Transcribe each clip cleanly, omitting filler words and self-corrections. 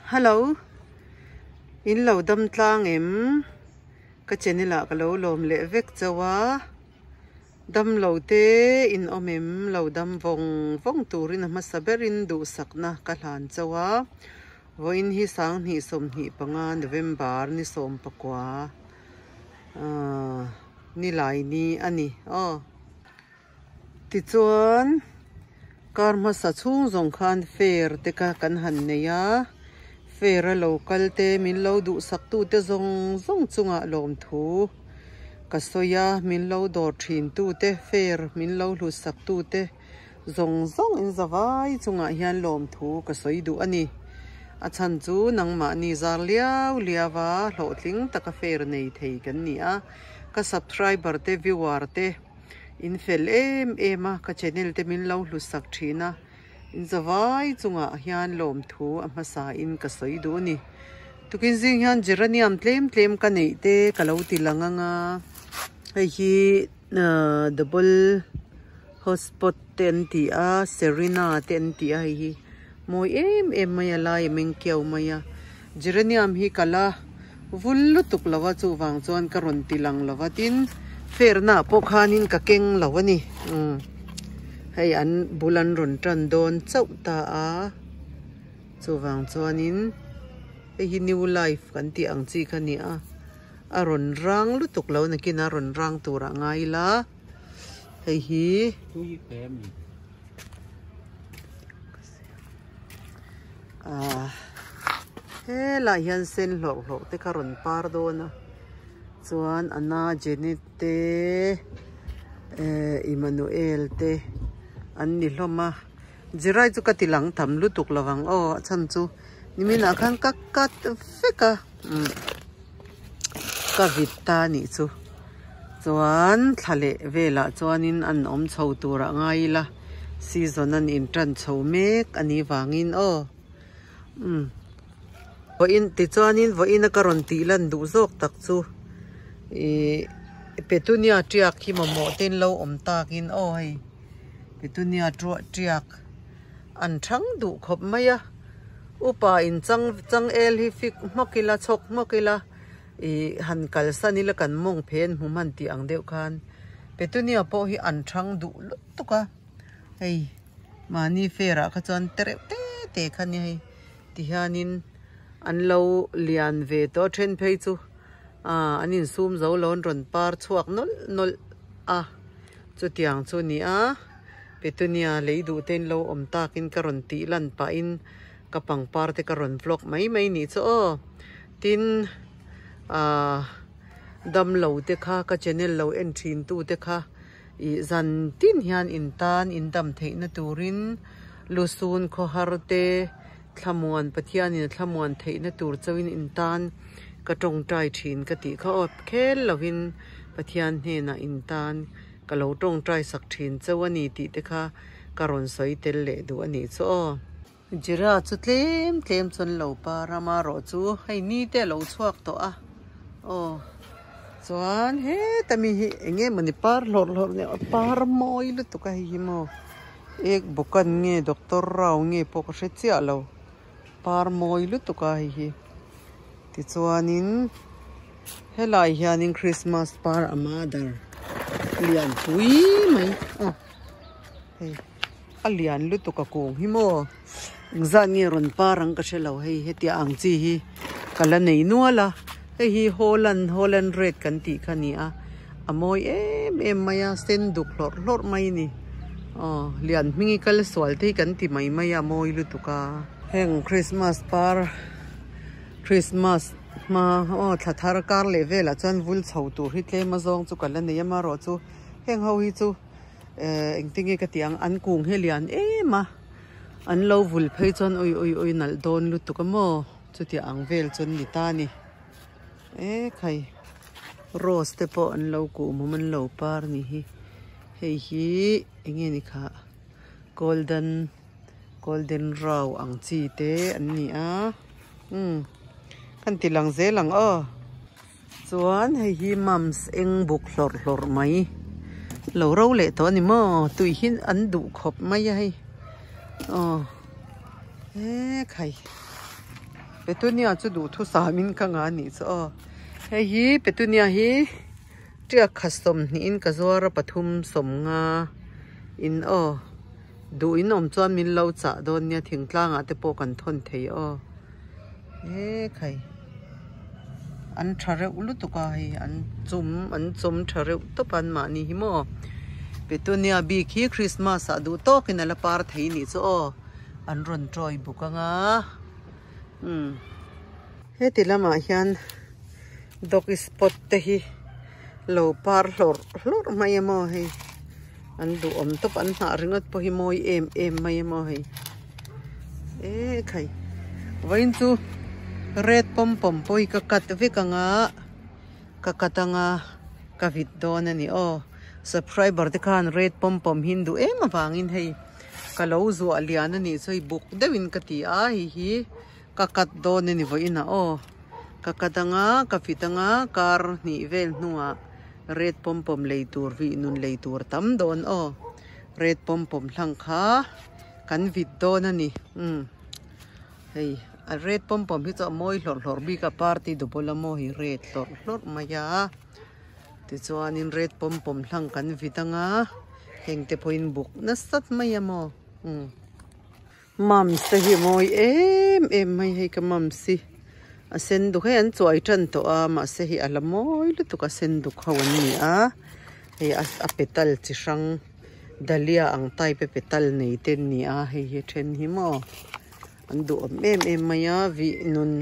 Hello in lo dam tlang em ka channel ah ka lo lawm leh vek chauh a dam lo te in awm em lo dam vawng vawng turin a hmasa berin duhsakna ka hlan chauh a vawiin hi sanghnih 25 November ni 19 ahh nilai ni a ni aw. Tichuan, kar hmasa chhung zawng khan fair te kha kan han nei a, fair a lo kal te min lo duhsak tu te zawng zawng chungah lawmthu ka sawi a, min lo dawr thin tu te, fair min lo hlutsak tu te zawng zawng in zavai chungah hian lawmthu ka sawi duh a ni. A chhan chu nangmahni zar liau liau a hlawhtling taka fair nei thei kan ni a, ka subscriber te viewer te. In fel em em a, ka channel te min lo hlusak thin a, in zavai chungah hian lawmthu a hmasa in ka sawi duh a ni. Tukin zing hian geranium tlem tlem ka neih te ka lo ti lang ang a, hei hi double hotspot te an ti a, serena te an ti a hei hi mawi em em mai a lai a meng kiau mai a, geranium hi ka la. Vul lutuk lo a chuvang chuan ka rawn ti lang lo va tin ferna pawh khanin ka keng lo a ni umm hei an bul an rawn tan dawn chauh ta a chuvang chuanin hei hi new life kan tih ang chi kha a ni a a rawn rang lutuk lo nakin a rawn rang turah ngai ila hei hi. Ahh helai hian sen hlawrh hlawrh te kha rawn par dawn a chuan Anna Janet te eh Emmanuel te an ni hlawm a Jirai chu ka ti lang tham lutuk lo ang aw a chhan chu nimin ah khan ka cut vek a umm ka vit ta a nih chu chuan thla leh velah chuanin an awm chho turah ngai ila. Season an in tan chho mek a nih vangin aw umm vawiin tichuanin vawiin a ka rawn tih lan duh zawk tak chu ihh petunia tiak hi mamawh te in lo awm takin aw hei petunia tiak an thang duh khawp mai a upa in chang chang el hi fik hmawk ila chhawk hmawk ila Ih han kalsan ila kan mawng phen hmu hman tih ang deuh khan petunia pawh hi an thang duh lutuk a hei mahni fair ah kha chuan te reuh te te kha nia hei ti hianin an lo lian ve tawh a then phei chu ah an insum zo lo an rawn par chhuak nawlh nawlh a chutiang chu a ni a petunia lei duh te in lo awm takin ka rawn tih lan pahin ka pangpar te ka rawn vlog mai mai nih chu aw. Tin, aah damlo te kha ka channel lo en thin tu te kha ih zan tin hian in tan in dam theihna turin lusun khawhar te thlamuan Pathianin a thlamuan theihna tur chauhin in tan ka tawngtai thin ka tih kha aw khel lovin Pathian hnenah in tan ka lo tawngtai sak thin chauh a ni tih te kha ka rawn sawi tel leh duh a nih chu aw. Jira chu tlem tlem chuan lo par a marawh chu hei ni te a lo chhuak tawh a aw chuan heta mi hi eng nge mawni par hlawrh hlawrh nia par mawi lutuk a hei hi maw ek bawkan nge doctor rao nge pawh ka hre chiah lo par mawi lutuk a hei hi tichuanin helai hianin christmas par a mother lian pui mai aw hei. A lian lutuk a kung hi maw engzat nge rawn par ang ka hre lo hei hetia ang chi hi ka la nei nual a hei hi holland holland red kan tih kha a ni a a mawi em em mai a sen duk hlawrh hlawrh mai a ni aw lian hming hi kal sual te hi kan ti mai mai a a mawi lutuk a heng christmas par christmas hma aw thla thar kar leh velah chuan vul chho tur hi tlem a zawng chu ka la nei a amaherawhchu heng ho hi chu. Eh engtin nge ka tih ang an kung hi a lian em a an lo vul phei chuan ui ui ui nalh dawn lutuk a maw chutia ang vel chu an ni ta a ni ekhai rose te pawh an lo kuh mum an lo par a nih hi hei hi eng nge ni khah golden golden rau ang chi te an ni a umm kan ti lang zel ang aw. Chuan hei hi mums eng buk hlawrh hlawrh mai lo ro leh tawh a ni maw tui hi an duh khawp mai a hei aw he khai. Petunia chu duhthusam in ka ngah anih chu aw. Hei hi petunia hi tiak khat sawmhnih in ka zuar a pathum sawmnga in aw duh in awm chuan min lo chah dawn nia thingtlang ah te pawh kan thawn thei aw he khai an tha reuh lutuk a hei an chum an chawm tha reuh tawp a an mahni hi maw petunia bik hi christmas ah duh tawk in a la par thei nih chu aw an rawn tawi buk anga umm heti lamah hian. Dog spot te hi lo par hlawrh hlawrh mai a maw hei an duhawm tawp an hnah ringawt pawh hi mawi em em mai a maw hei e khai vawiin chu red pawm pawm pawh hi ka cut vek ang a ka cut ang a ka vit dawn a ni aw subscriber te khan red pawm pawm hi an duh em avangin hei ka lo zuah lian a nih chu hei buk deuhin ka ti a hei hi. Ka cut dawn a ni vawiin ah aw. Ka cut anga, ka fit anga, kar hnih vel hnungah red pawm pawm lei tur vih nun lei tur tam dawn aw. Red pawm pawm hlang kha kan vit dawn a ni. Umm hei a red pawm pawm hi chu a mawi hlawrh hlawrh bik a party double a maw hi red hlawrh hlawrh mai a. Tichuanin red pawm pawm hlang kan vit anga heng te pawhin buk nasat mai a maw. Umm. Mums te hi mawi em em mai hei ka mums hi a sen duk hei an chuai tan tawh a mahse hei a la mawi lutuk a sen duk ho an ni a hei a petal chi hrang dahlia ang type a petal nei te an ni a hei hi a then hi maw an duhawm em em mai a vih nun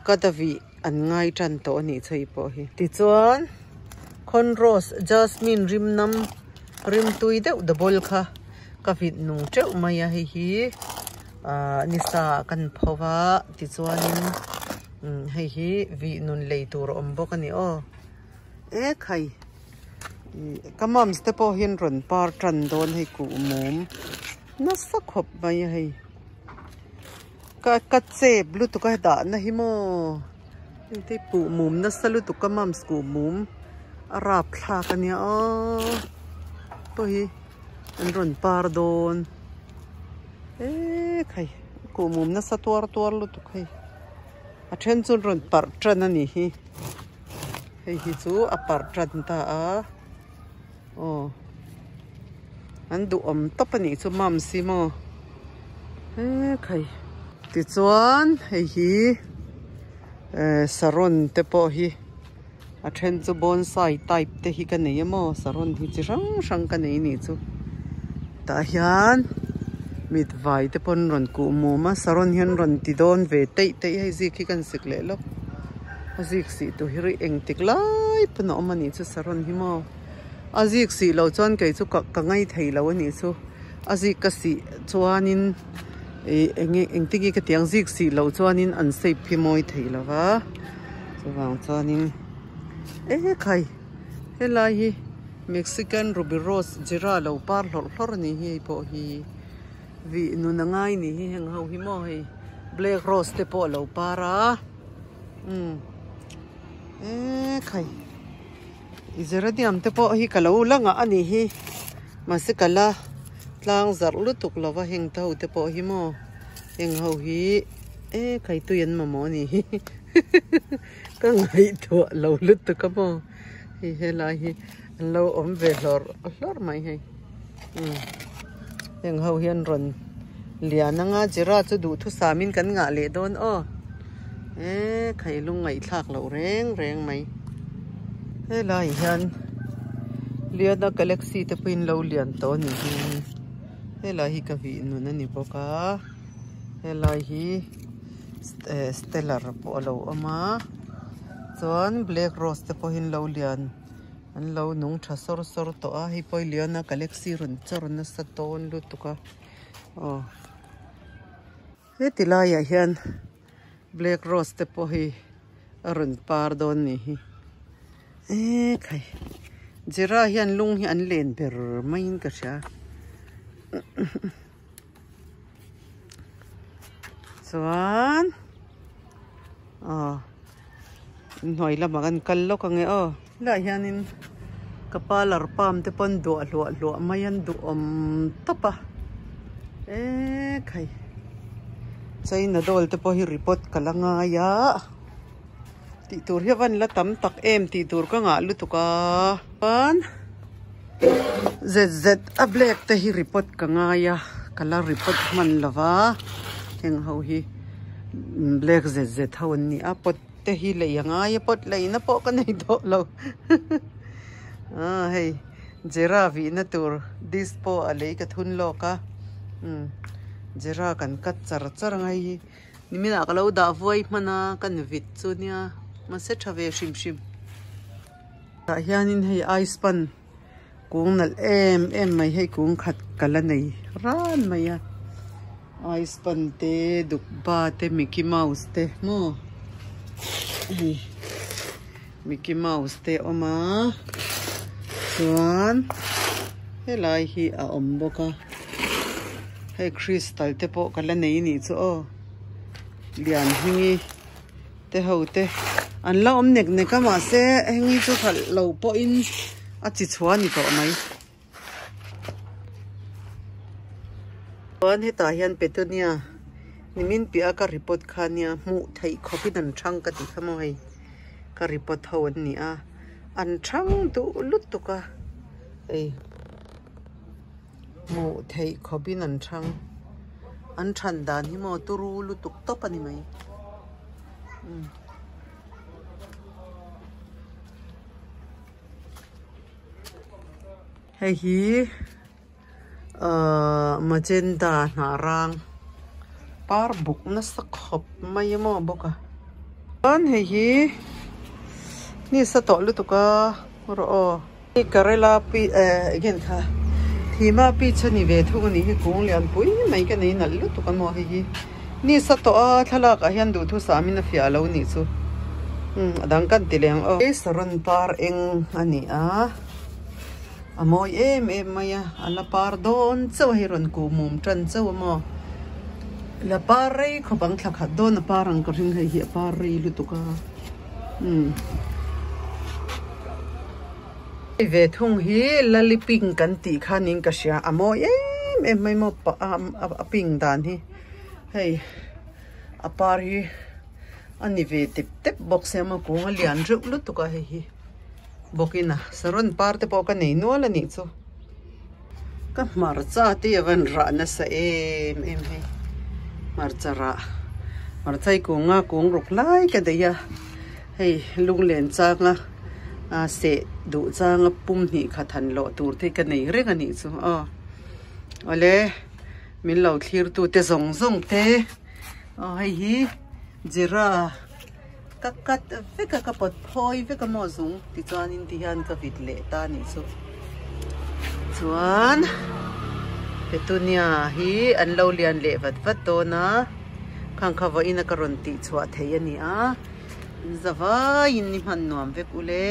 cut a vih an ngai tan tawh a nih chu hei pawh hi tichuan cornrose jasmine rim nam rimtui deuh double kha. Ka vit nung teuh mai a hei hi ahh nisa ah kan pho va tichuanin umm hei hi vih nun lei tur a awm bawk a ni aw e khai ih ka mums te pawh hian rawn par tan dawn hei kuh mum nasa khawp mai a hei ka ka chep lutuk a dahna hi maw heng te kuh mum nasa lutuk ka mums kuh mum a rapthlak a nia aw pawh hi. An rawn par dawn e khai kuhmum nasa tuar tuar lutuk hei a then chu an rawn parh tan a ni hi hei hi chu a parh tan ta a aw an duhawm tawp a nih chu mam si maw e khai tichuan hei hi eh saron te pawh hi. A then chu bonsai type te hi ka nei a maw saron hi chi hrang hrang ka nei nih chu tah hian mit vai te pawn rawn kuh mum a saron hian rawn ti dawn ve teih teih hei zik hi kan sik leh lawk a zik sih tur hi rih engtik lai pawn a awm a nih chu saron hi maw a zik sih loh chuan kei chu ka ka ngai thei lo a nih chu a zik ka sih chuanin ih eng nge engtin nge ka tih ang zik sih loh chuanin an shape hi mawi thei lo va. Chuvang chuanin e khai helai hi Mexican ruby rose zira lo par hlawrh hlawrh a ni hi hei pawh hi vih nun a ngai ni hi heng ho hi maw hei black rose te pawh a lo par a umm e khai i geranium te pawh hi ka lo la ngah a ni hi mahse ka la tlang zarh lutuk lo va heng te ho te pawh hi maw heng ho hi e khai tui an mamawh a ni hi. Ka ngaihtuah lo lutuk a maw hei helai hi an lo awm ve hlawrh hlawrh mai hei umm heng ho hian rawn lian anga Jira chu duhthusam in kan ngah leh dawn aw e khai lung ngaihthlak loh reng reng mai helai hian Liana galaxy te pawhin lo lian tawh a ni hi helai hi ka vih nun a ni bawk a helai hi. Stellar pawh a lo awm a chuan black rose te pawhin lo lian an lo nung tha sawr sawr tawh a hei pawh hi lian a galaxy rawn chawr nasa dawn lutuk a aw heti laiah hian black rose te pawh hi a rawn par dawn ni hi ekhai Jira hian lung hi an len ber maiin ka hria. Chuan aw inhnuai lamah kan kal lawk ang e aw helaiah hianin ka parlour palm te pawn duah hluah hluah mai an duhawm tawp a ekhai. China doll te pawh hi report ka la ngai a tih tur hi a van la tam tak em tih tur ka ngah lutuk a chuan zet zet a black te hi report ka ngai a ka la report hman lo va heng ho hi black zet zet ho an ni a pot te hi lei a ngai a pot leina pawh ka nei tawh lo ah hei Jera vihna tur dispo a lei ka thun lawk a umm Jera kan cut char char ang hei hi niminah ka lo dah vuai hman a ka ni vit chu nia mahse tha ve hrim hrim tah hianin hei ice pan kung nalh em em mai hei kung khat ka la nei ran mai a ice pan te dukba te mickey mouse te maw hei. Mickey Mouse te a awm a chuan helai hi a awm bawk a hei crystal te pawh ka la nei anih chu aw lian hmingi te ho te an la awm nek nek a mahse heng hi chu hralh lo pawhin a chi chhuah a ni tawh mai. Chuan hetah hian petunia nimin piah a ka report kha nia hmuh theih khawpin an thang ka tih kha maw hei ka report ho an ni a an thang duh lutuk a hei hmuh theih khawpin an thang an than dan hi maw turu lutuk tawp a ni mai. Hei hi ahh magenta hnah rang par buk nasa khawp mai a maw bawk a chuan hei hi ni sa tawh lutuk a rawh aw hei karela pi eh eng nge kha thima peach a ni ve thung a nih hi kung lian pui mai ka nei nalh lutuk a maw hei hi ni sa tawh a thlalak ah hian duhthusam in a fiah lo nih chu umm a dang kan ti leh ang aw saron par eng a ni a. A mawi em em mai a, a la par dawn chauh a hei rawn kuh mum tan chauh a maw? La par rei khawp ang thla khat dawn a par ang ka ring hei hi a par rei lutuk a umm. Hei ve thung hi lali pink kan tih kha niin ka hria a mawi em em mai maw a pink dan hi hei a par hi a ni ve tep tep bawk sia maw kung a lian reuh lutuk a hei hi. Bawkin a saron par te pawh ka nei nual a nih chu. Ka hmarcha te a van rah nasa em em hei. Hmarcha rah hmarcha hi kung a kung ruk lai ka daih a hei lunglen changa a seh duh changa pum hnih khat han lawh tur te ka nei reng a nih chu aw. Awle min lo thlir tu te zawng zawng te aw hei hi Jira. Ka cut vek a, ka pawt phawi vek a maw zung tichuanin ti hian ka vit leh ta anih chu. Chuan petunia hi an lo lian leh vat vat dawn a, khang kha vawiin a ka rawn tih chhuah thei a ni a, in za vaiin ni hman nuam vek ule.